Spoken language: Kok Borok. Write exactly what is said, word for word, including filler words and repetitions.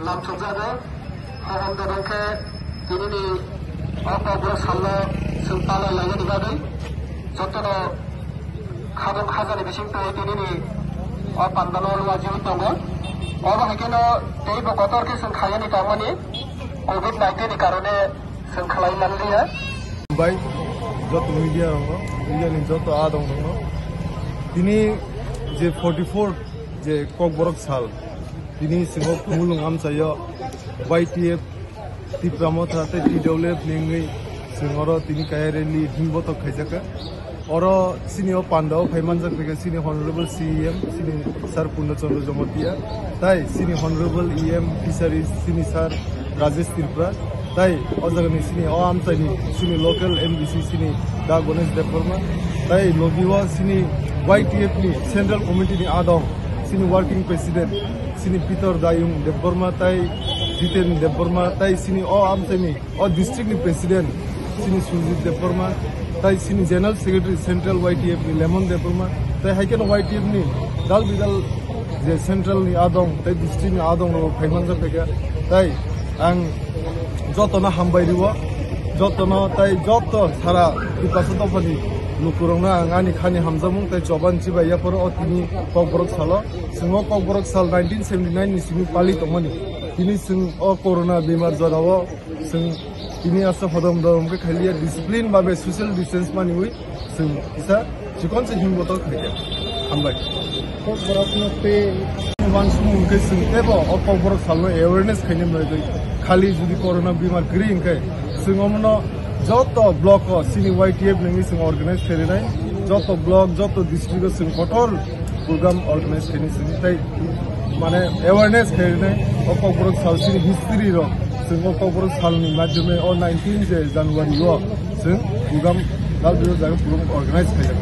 Lamsokjago, hohom dodong khe tinini o kokborok salno chwng palai lainani bagwi jotono khabang khajani bisingtwi tinini o pandalo luajiwi tongo. Obo hai kheno teibo kotor khe chwng khaiyani tangmani covid nineteen ni karone chwng khlai manliya. Bai, joto media rokno, media ni joto adong rokno. Tini je forty four je kokborok sal, tini singo Khumulwng amchaio Y T F, Tipra Motha tei T W F ni wngwi chwng oro tini kaya rally himbotok khaijaka. Oro chini o pandao phai manjak phaikha chini Honorable C E M, chini Sir Purna Chandra Jamatia, tai chini Honorable E M Fisheries, chini Sir Rajesh Tripura, tai o jagani chini o amchaini chini local M D C chini Da Ganesh Debbarma, tai logi o chini Y T F ni Central Committee ni adong chini Working President chini Peter Dayung Debbarma, tai Jiten Debbarma, tai chini o amchaini o district ni president chini Surjit Debbarma, tai chini general secretary central Y T F ni Lemon Debbarma, tai hai kheno Y T F ni dal bidal je central ni adong tai district ni adong rok phai manjak phaikha. Tai ang jotono hambai rio, jotono tai joto sara Tiprasa dophani lukurokno ang ani khani hamjakmung tai choban chibai yaphoro o tini kokborok salo. Chwng o kokborok sal nineteen seventy nine ni simi pali tongmani. Tini chwng o corona bemar jora o chwng tini asa hodom dodom khe khailiya, discipline babe social distance maniwi chwng kisa chikon se himbotok khaikha. Hambai. Kokborokno tei wansukmung khe chwng teibo o kokborok salno awareness khaina bagwi khali jodi corona bemar kwrwi hwnkhe chwng omono joto block o chini Y T F nangwi chwng organize khainai, joto block, joto district o chwng kotor program organize khainai chwng tei mane awareness khainai o kokborok sal chini history rok chwng o kokborok salni madhyome o nineteen je January o chwng program dal bidal jaga program organize khaijak.